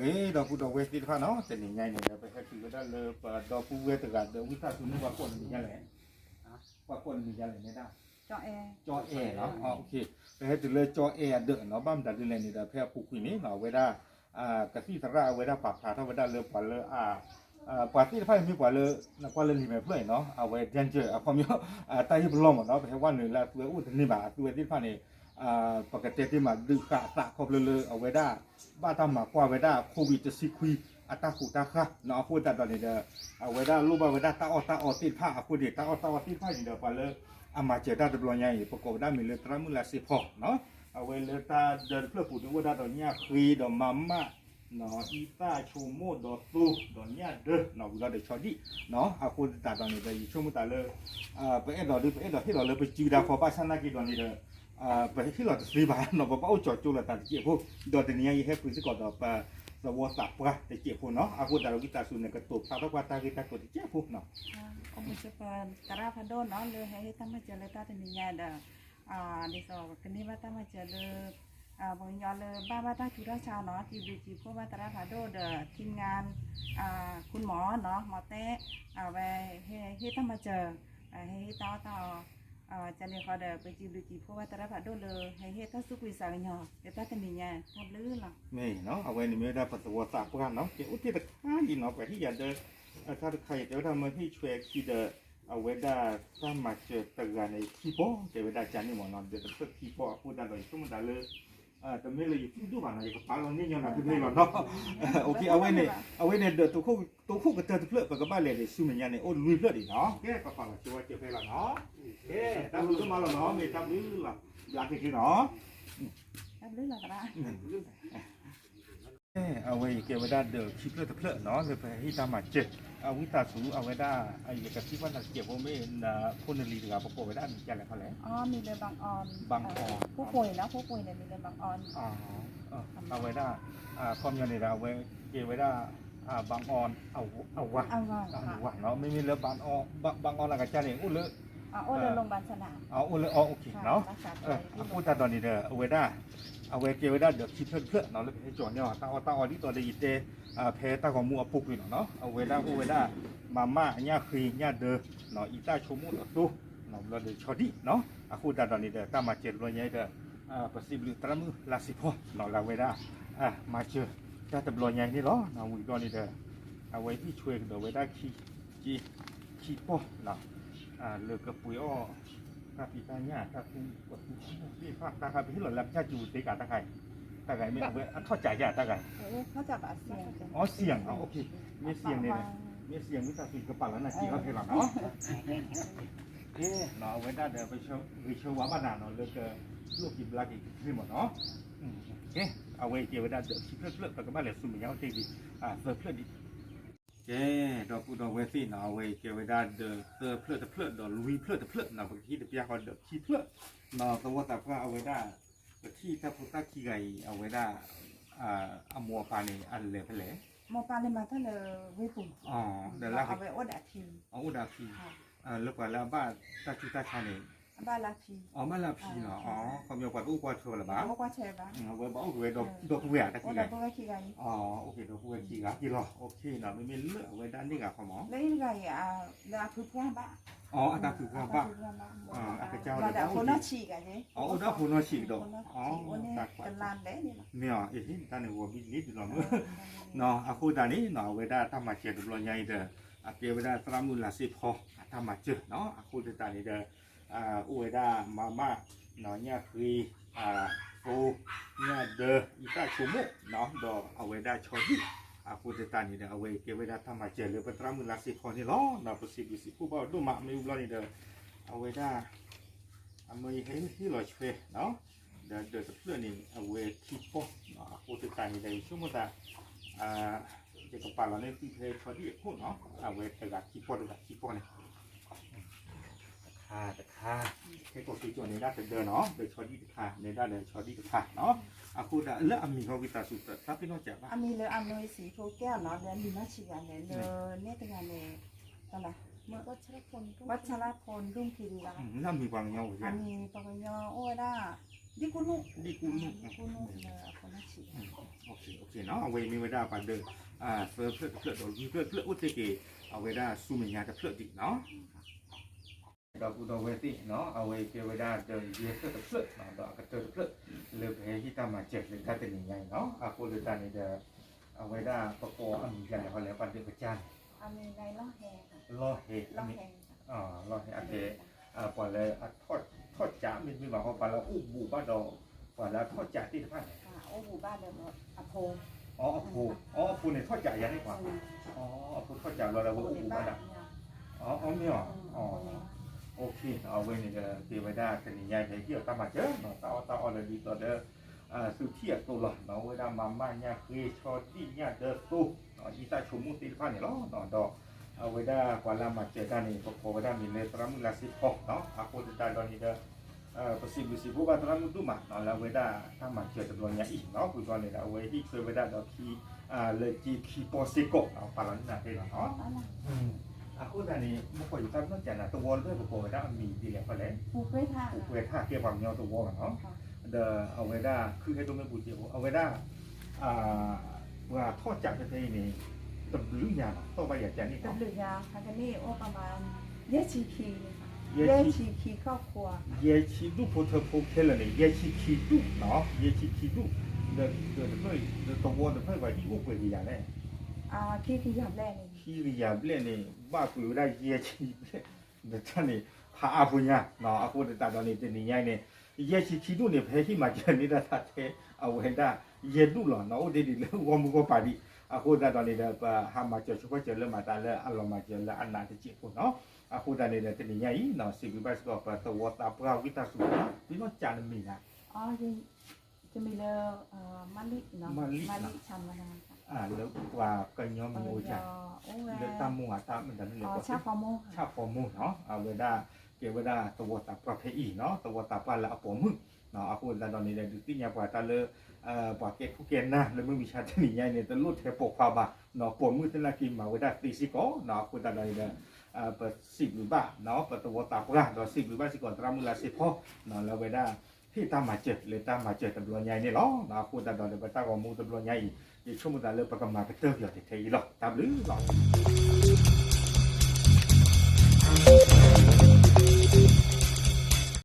ဒီပုၢ်ဒီဝဲၢ်သ့ၣ်တဖၣ်နီၤ, တနံၤညါအံၤန့ၣ်ဒီး ပဟဲတုၤဝဲဒၣ်လၢပဒီပုၢ်ဝဲၢ်တဂၤဒီး ဝံသးစူၤန့ၣ် ပှၤကိးနမံၤဒ်လဲၣ်, ပှၤကိးနမံၤဒ်လဲၣ်န့ၣ်ဒၣ်, ကၠီအဲၣ်လီၤ. ပဟဲတုၤလၢကၠီအဲၣ်အဒၢးနီၤ, ဘၣ်မတၤဒ်လဲၣ်န့ၣ်ဒီး ဖဲအပူၤကွံာ်န့ၣ်နီၤ အဝဲဒၣ် ကသံၣ်သရၣ်အဝဲဒၣ်ပာ်ဖျါထီၣ်ဝဲဒၣ်လၢပှၤလၢ ပှၤသ့ၣ်တဖၣ်အံၤမ့ၢ်ပှၤလၢ ကွၢ်လၢလံာ်မဲာ်ဖျၢၣ်အံၤနီၤ, အဝဲ danger အခီပညီ တၢ်ဟ့ၣ်ပလီၢ်မ့ၢ်နီၤ, ပဟဲဝဲနုာ်လၢအသုဝဲအိၣ်တန့ၢ်ဘၣ်, အသုဝဲသ့ၣ်တဖၣ်န့ၣ် ပကတဲတ့ၢ်မးဒုးဃာ်အသးခီဖျိလၢအဝဲဒၣ် ဘၣ်တၢ်မၤကွၢ်ဝဲဒၣ် COVID တဆံခွံ အတၢ်ဃူတၢ်ဃာ်နီၤ, အဃိသတးဒီးန့ၣ်ဒီး အဝဲဒၣ်လိၣ်ဘၣ်ဝဲဒၣ်တၢ်အီၣ်တၢ်အီသ့ၣ်တဖၣ်အဃိန့ၣ် တၢ်အီၣ်တၢ်အီသ့ၣ်တဖၣ်န့ၣ်ဒီး ပှၤလၢအမၤစၢၤတၢ်တဘျီညါအံၤ ပကိးဝဲဒၣ်မ့ၢ်လၢသရၣ်မုၣ်လါစ့ဖီနီၤ, အဝဲလၢတၢ်ဒၢတဖျၢၣ်ပူၤန့ၣ် အိၣ်ဝဲဒၣ်ဒီးညၣ်ဃ့ဒီးမၤမၣ် အံသၣ်ဆိကမိၣ်ဒီးသိဒီးညၣ်ဒၢနီၤ ဝံၤလီၤဒီးဆီဒံၣ်နီၤ, အဃိသတးဒီးန့ၣ်ဒီး ယဆိကမိၣ်သးလၢ ပအဲၣ်ဒိးဒုး ပအဲၣ်ဒိးဟ့ၣ်လီၤလၢပစုဒါခီ ဘၣ်ဆၣ်နာ်က့ဒီးန့ၣ်ဒီး ပဟ့ၣ်လီၤတသ့ဘၣ်နီၤ, ပဘၣ်အိၣ်ကၠီၤကၠိလီၤသးတစဲးဖိ, ဒီးတနံၤညါယဟဲဃုစ့ၢ်ကီးဒီးပသဝီသးပှၢ်တစဲးဖိနီၤ, အဃိသတးဒီးဝံသးစူၤန့ၣ် ကတိၤဖျါထီၣ်ကွၢ်တၢ်ဂ့ၢ်တၢ်ကျိၤတစဲးဖိနီၤ. သရၣ်ဖးဒိၣ်နီၤ လၢဟဲဟ့ၣ်တၢ်မၤစၢၤလၢတၢ်တနံၤညါဒီး ဒ်သိးကန့ၢ်ဘၣ်တၢ်မၤစၢၤလၢ ပှၤကညီလၢဘၣ်ဘၣ်တၢ်ထူးတၢ်ဆါနီၤ, စံးဘျုးစံးဖှိၣ်ဘၣ်သရၣ်ဖးဒိၣ်ဒီး ထံမၢ ခူမီၤနီၤ မီၤတဲ အဝဲဟဲဟ့ၣ်တၢ်မၤစၢၤ, ဟဲဟ့ၣ်တၢ်အီၣ်တၢ်အီ, ကန့ၣ်ဃီဒီး ပစံးဘျုးစံးဖှိၣ်ဘၣ်သရၣ်ဖးဒိၣ်လၢ ဟဲဟ့ၣ်တၢ်ဆူၣ်ကွံာ်စှၤကညီၤ လၢတၢ်တနံၤညါ တၢ်ဘျုးလီၤ. မ့ၢ်နီၤ အဝဲန့ၣ်မ့ၢ်ဝဲဒၣ်ပသဝီသးပှၢ်နီၤ, ကဲအိၣ်တ့ၢ်တခါအံၤနီၤ ပှၤဟ့ၣ်ယၤဒီး တၢ်တခါအံၤ တဲဝဲဒၣ်မ့ၢ်ဟ့ၣ်ဆွဲခံဒီး အဝဲဒၣ်တၢ်မၤစၢၤတဂၤန့ၣ် ခံပီၢ် တဲဝဲဒၣ်ကန့ၣ်မ့ၢ်နီၤ, ဒီးတဖျၢၣ်ခံပီၢ်အဃိသတးဒီး ယဆိကမိၣ်သးလၢ တမ့ၢ်လၢယတူၢ်ဒိၣ်ဘၣ်နီၤ, ယကပာ်လီၤန့ၢ်ညီနၤဖဲဖဲလီၤနီၤ. အဝဲန့ၣ် အဝဲန့ၣ်ဒီး တိခိၣ်ကတၢၢ်တဖျၢၣ် ပကဘၣ်လဲၤန့ၣ် ဆူမဲာ်ညါန့ၣ် အိၣ်လွံၢ်ဖျၢၣ်ဒံးနီၤ, ကဲ ပပာ်လီၤဆိဝဲကဲဖဲလီၤနီၤ, ကဲ တၢ်ဘျုးဒိၣ်မးလီၤနီၤ, မ့ၢ်တၢ်ဘျုးလီၤ, ဘျါက့ၤက့ၤနီၤ. အဝဲအံၤကဲဝဲဒၣ်ဒီးခံဖျၢၣ်တဖျၢၣ်နီၤ လၢပဟ့ၣ်တၢ်မၤစၢၤ, အဝံသးစူၤ အဝဲဒၣ် ယကသံကွၢ်နၤတစဲးဖိမ့ၢ် နဖိနလံၤတဂၤ ပကိးဝဲဒၣ်မံၤဒ်လဲၣ်ခီလဲၣ်, ဘၣ်အီၣ်, အဝဲဒၣ် ခီပညီန့ၣ်ဒီး အဝဲကဲဝဲဒၣ် ဘၣ်အီၣ် အဝၤ, မ့မ့ၢ်လၢ ဘၣ်အီၣ် အကစၢ်န့ၣ် အိၣ်လၢ အိၣ်လၢ အဃိသတးဒီးန့ၣ်ဒီး အဝဲဒၣ် အဝဲကဲဝဲဒၣ်ဒီးခံဖျၢၣ်တဖျၢၣ်နီၤ လၢပဟဲကၠီၤန့ၢ်အီၤ တၢ်အီၣ်တၢ်အီဒ်သိးဒီးယတဲ ဖဲတၢ်ဂီၤမူအပူၤကွံာ်လီၤနီၤ အဝဲဒၣ်အိၣ်ဝဲဒၣ် မၤမၣ် ညၣ်ဃ့ ညၣ်ဒၢ အံသၣ်ဆိကမိၣ်ဒီးသိ ဘျီဒီးဆီဒံၣ်နီၤ အဃိသတးဒီးန့ၣ်ဒီး တၢ်မၤစၢၤတဘျီညါအံၤဒီး ပစံးဘျုးသရၣ်မုၣ်လါစ့ဖီနီၤ လၢအဝဲဒၣ် မၤစၢၤတၢ်တဘျီညါအံၤန့ၣ်လီၤ. ဝံၤဘျီန့ၣ်ဒီး အဝဲဟ့ၣ်ဆွဲကဒီးဝဲဒၣ်ခံ ခံပီၢ်နီၤ လၢကပှ့ၤအီၣ် တၢ်ဖံးတၢ်ညၣ် တၢ်သူကသူသ့ၣ်တဖၣ် တၢ်ခါပဟ့ၣ်လီၤလၢအကစၢ်ကၠူပူၤသ့ကၤတၢ်ခါအံၤ တၢ်ဂၤမ့ၢ်အဝဲအထီၣ်ကးယၤတၢ်ဂၤ အီစံယံၤနီၤ မ့ၢ်စံယံၤန့ၣ် မ့ၢ်စံယံၤဝံသးစူၤ ယကပာ်လီၤနၤစံးအီၣ်ထဲလီၤနီၤ ကဲ အဝဲဒၣ်ဒီး ပဂံၢ်ဆၢဝါဘၣ်နၤနီၤ လၢကဒိၣ်က့ၤဘျါက့ၤကသ့မ့ၢ်နီၤ ကဲ အဝဲကဲဝဲဒၣ်ဒီးခံဖျၢၣ်တဖျၢၣ် ပကဘၣ်လဲၤဆူမဲာ်ညါအိၣ်တ့ၢ်ဒံး သၢဖျၢၣ်ဒံး ကဲ ဒီပုၢ်ဒီဝဲၢ်သ့ၣ်နီၤ အဝဲကဲဝဲဒၣ်ဒီးသၢဖျၢၣ်တဖျၢၣ် ဒီးလွံၢ်ဖျၢၣ်တဖျၢၣ်နီၤ ပကဟ့ၣ်တပျၢ်ဃီဒီးခံဖျၢၣ်နီၤ သဝီသးပှၢ်အဝဲဒၣ် ပထံၣ်တၢ်ဖိသၣ်ခံဂၤအံၤ အဝဲဒၣ် အမိၢ်အပၢ်န့ၣ် အလဲၤဖဲလဲၣ် မိၢ်ပၢ်လဲၤမၤတၢ်လၢဝ့ၢ်ပူၤ ဒီးလၢအဝဲအိၣ်ဒီးအဖံ အအိၣ်ဒီးအဖံ လၢပှၤလၢအဘၣ်တၢ်ဆူးတၢ်ဆါန့ၣ် အဘၣ်လၢအဖံ အဘၣ်လၢအဖံနီၤ ခီပညီပှၤတအိၣ်ကွၢ်ထွဲလၢၤဘၣ် အဝဲဘၣ်အိၣ်က့ၤဝဲဒီပုၢ်ဝဲၢ်တၢ်ခံဂၤ အိၣ်က့ၤဒီပုၢ်ဝဲၢ်ခံဂၤအံၤ မ့မ့ၢ်လၢအဝဲဒၣ်န့ၣ်ဂၤခီမး လၢအံၤတဂၤအံၤ လၢအဖုပှၢ်ဘၣ် အတၢ်ဖုပှၢ်ဘၣ် အကစၢ်ဝဲဒီး အိၣ်ဒီးအဖိနီၢ်ဆံးကဒီး မ့ၢ်အီၤ အ့ၣ် တၢ်န့ၣ်ဂီၤဘံလံဒုးလီၤမုၢ် အဃိသတးန့ၣ်နီၤ အဝဲဒၣ်တၢ်မၤစၢၤတဘျီညါအံၤဒီး အကဲဝဲဒၣ်သရၣ်မုၣ်လါစ့ဖီအတၢ်မၤစၢၤနီၤ အဃိသတးန့ၣ်ဒီး အိၣ်ဝဲဒၣ်မၤမၣ် ညၣ်ဃ့ သိ ညၣ်ဒၢ အံသၣ်ဆိကမိၣ် ဒီးအဝဲဒၣ်ဆီဒံၣ် အဃိသတးန့ၣ်ဒီး အဝဲကဲဝဲဒၣ်တၢ်မၤစၢၤလၢပသရၣ်မုၣ်လါစ့ဖီန့ၣ်လီၤ. ပစံးဘျုးစံးဖှိၣ်ဘၣ်ဒိၣ်မး မ့ၢ်ဘျီန့ၣ်ဒီး အဝဲဒၣ် အမ့ၢ်ယဟဲဟ့ၣ်လီၤဆွဲ ဒီးဒၢးတဖျၢၣ်န့ၣ် အဝဲခံပီၢ် အဃိသတးန့ၣ်ဒီး ယဆိကမိၣ်သး ယကပာ်လီၤန့ၢ်သုဖဲဆီဒံၣ်အခိၣ်နီၤ အဝဲတဂၤခံပီၢ်တဂၤခံပီၢ်န့ၣ် တခါတခါ ဟဲကိးက့ၤကၠီၣ်န့ၣ်ဒၣ်တဒၢနီၤ ဒီးဆီဒံၣ်တခါ န့ၣ်ဒၣ်ဒီးဆီဒံၣ်တခါနီၤ အဃိဒၣ်လၢအမံၤဟီဝံသးစူၤ တၢ်ပ့ၤနီၣ်စၢ်ဘၣ် အမံၤလၢအမ့ၢ်စံးဖိကဲအီၤနီၤ လၢအလံၤမၤဆံးဂၤန့ၣ် လၢန့ၣ်တဂၤန့ၣ် ဝၣ်ဆၣ်လၢဖိဒူၣ်ခံဒံးဘၣ် လၢအမံၤပှၤကညီအိၣ် အမံၤပှၤကညီအိၣ်ဝဲဒၣ် ဒံၣ်ကူနူၣ်, ဒံၣ်ကူနူၣ်, ဒံၣ်ကူနူၣ်လၢအဖိလၢဆံး, အဝဲမ့ၢ်ဝဲဒၣ်ပှၤဒၢး သၢဖျၢၣ်တဖျၢၣ်ဒီးလွံၢ်ဖျၢၣ်တဖျၢၣ် အိၣ်တ့ၢ်က့ၤ အဝဲဒၣ်ဆူမဲာ်ညါတဖျၢၣ်ဒံးနီၤ. ဒီပုၢ်ဒီဝဲၢ်သ့ၣ်နီၤ, အဝဲကဲဝဲဒၣ်ဒၢးယဲၢ်ဖျၢၣ်တဖျၢၣ်နီၤ, ဒီးအကတၢၢ်တဖျၢၣ် လၢပဟဲဟ့ၣ်တၢ်မၤစၢၤလၢတၢ်တနံၤညါအံၤနီၤ. အဃိလၢတၢ်န့ၣ်ဒီး အဝဲဒၣ်ပကိးအမံၤဒ်လဲၣ်ဃီလဲၣ် ပှၤဒၢးကစၢ်န့ၣ်, လီၢ်ဟဲ, လီၢ်ဟဲ, အကဲ ပှၤလၢအထီၣ်ကး မ့တမ့ၢ်ဘၣ်ဃီ ပှၤလၢအအိၣ်ဘူးဘၣ်ဒီး ပှၤလၢအထီၣ်ကးသ့ၣ်တဖၣ်န့ၣ်, အီ အဖိ, အီ အဖိန့ၣ်ထီၣ်ကးယၤန့ၣ်ပှၤ, အီ အဖိထီၣ်ကးဘျီလၢအဝဲအိၣ်ဘူးဘၣ်ဒၣ်, အီ မ့ၢ်အီၤ, အဝဲန့ၣ်ဒီး ကဲဝဲဒၣ်တနံၤညါအံၤ ဟ့ၣ်အီၤတၢ်မၤစၢၤနီၤ, တၢ်အီၣ်တၢ်အီလၢဒ်သိးဒီး သုထံၣ်အသိးလီၤနီၤ, အဝဲဒၣ်မၤမၢ်ညၣ်ဃ့ ဆီဒံၣ်ညၣ်ဒၢသိ ဒ်သၣ်ဆိကမိၣ်သ့ၣ်တဖၣ်န့ၣ်လီၤ. ဒီးအဝဲဒၣ်ပှၤလၢအမၤစၢၤတၢ်န့ၣ် ပကိးဝဲဒၣ်မံၤလၢသရၣ်မုၣ်လါစ့ဖီနီၤ. အဃိသတးဒီးန့ၣ်ဒီး ပစံးဘျုးစံးဖှိၣ်ဘၣ်သရၣ်မုၣ်ဒိၣ်မးနီၤ လၢအဝဲဒၣ်တၢ်မၤစၢၤတဘျီညါအံၤနီၤ, ပူၤဘျီန့ၣ်ဒီး အဝဲဟ့ၣ်ဆၢဝဲဒၣ်ဒီးခံ လၢက့ခံပီစ့ၢ်ကီးနီၤ, ပာ်လီၤန့ၢ်နၤသ့လီၤနီၤ. အဃိသတးန့ၣ် မ့ၢ်ကီးယသးနီၢ်ကၠးနၤ သဝီတဖျၢၣ် ပကိးဝဲဒၣ်အမံၤဒ်လဲၣ်ဃီလဲၣ်, ပူၤကွဲးထၣ် ကဲပှၤကညီသဝီဘၣ်နီၤ. ဒီးအဝဲဒၣ်ခုဟဲဒိၣ်မ့ၣ်ပူၤစ့ၢ်ဖိ အဝဲဒၣ် ပှၤထီၣ်ကးဖဲဖဲအံၤန့ၣ် တဘျုးညါနီၤ သီၣ်ဘၣ်ယၤကန့ၣ် တဘျုးညါ ဟဲကန့ၣ်အိၣ်ပမၤ ယဲၢ်ဆံခံ, ယဲၢ်ဆံခံ ယဲၢ်ဆံခံ ခီၣ်ခိၣ်, ယဲၢ်ဆံဒူၣ်ဖိထၢဖိခဲလၢာ်န့ၣ် ယဲၢ်ဆံခံဒူၣ်နီၤ, ယဲၢ်ဆံခံဒူၣ်, ဒီးတဖျၢၣ် ဒီးသဝီတဖျၢၣ်ပှၤဟံၣ်အိၣ်ပှဲၤကယၤလဲၣ်, ခံကယၤဘျဲၣ်န့ၣ်, ခံကယၤဘျဲၣ်န့ၣ် ဘၣ်ကွံာ်ဝဲဒၣ်ယဲၢ်ဆံဘျဲၣ် ဒီးတၢ်န့ၣ် ဖးအါဖိညါနီၤ. အဃိသတးဒီးန့ၣ် တနံၤညါအံၤန့ၣ် ယဲၢ်ဆံခံဒူၣ်န့ၣ် ပဟဲဟ့ၣ်မၤစၢၤန့ၢ်တၢ်ထဲ အဝဲဒၣ် ယဲၢ်ဒူၣ်လီၤနီၤ, အိၣ်ဒ်န့ၣ်လၢဂီၢ်မုၢ်ဂီၢ်ပၤဒံး. အဃိသတးဒီးန့ၣ်ဒီး ပဟးမၤစၢၤဆိၣ်ခီၣ်စၢၤလၢမၤသးလၢအလီၤမၤစၢၤလၢအနးတစဲးဖိနီၤ. အဃိသတးန့ၣ်ဒီး တနံၤညါအံၤနီၤ စံးဘျုးဘၣ်စ့ၢ်ကီး ပသဝီသးပှၢ်ဝံသးစူၤနီၤ, သုနီၢ်ကၠးနမံၤဧါ တမံၤလၢ မလံ, မလံ, လၢပှၤကညီမံၤအိၣ်ယၤ လၢတၢ်မိၢ်အတၢ်မ့ၢ်တၢ်န့ၣ်လဲၣ် ဆၣ်ဖီမိၢ်နီၤ, အဝဲဒၣ် ကဲဝဲဒၣ်သဝီသးပှၢ်ဖဲအံၤနီၤ, သဝီသးပှၢ်လၢအပိာ်မုၣ်နီၤ. အဃိသတးဒီးန့ၣ်ဒီး ဒုးသ့ၣ်ညါပှၤတၢ်လၢ ပှၤကဲခိၣ်ကဲနၢ်လၢမုၢ်မဆါတနံၤညါအံၤန့ၣ် တလိၣ်ထဲပိာ်ခွါဘၣ်နီၤ, ပိာ်မုၣ်သနာ်က့မၤဝဲဒၣ်သ့စ့ၢ်ကီးနီၤ. အဃိသတးဒီးန့ၣ်ဒီး ပစံးဘျုးဘၣ်နီၤ ပသဝီသးပှၢ် ဒီးစံးဘျုးဘၣ်စ့ၢ်ကီး သရၣ်မုၣ်လါစ့ဖီနီၤ လၢအဝဲဒၣ် ဟ့ၣ်တၢ်မၤစၢၤလၢတၢ်မၤစၢၤတဘျီညါအံၤန့ၣ်လီၤ. အဃိသတးဒီးလၢပတၢ်ဂီၤမူတဘျီညါအံၤ ယဆိကမိၣ်သးလၢပကမၤကတၢၢ်က့ၤအီၤထဲအံၤလီၤ. တၢ်ဘျုးလီၤ.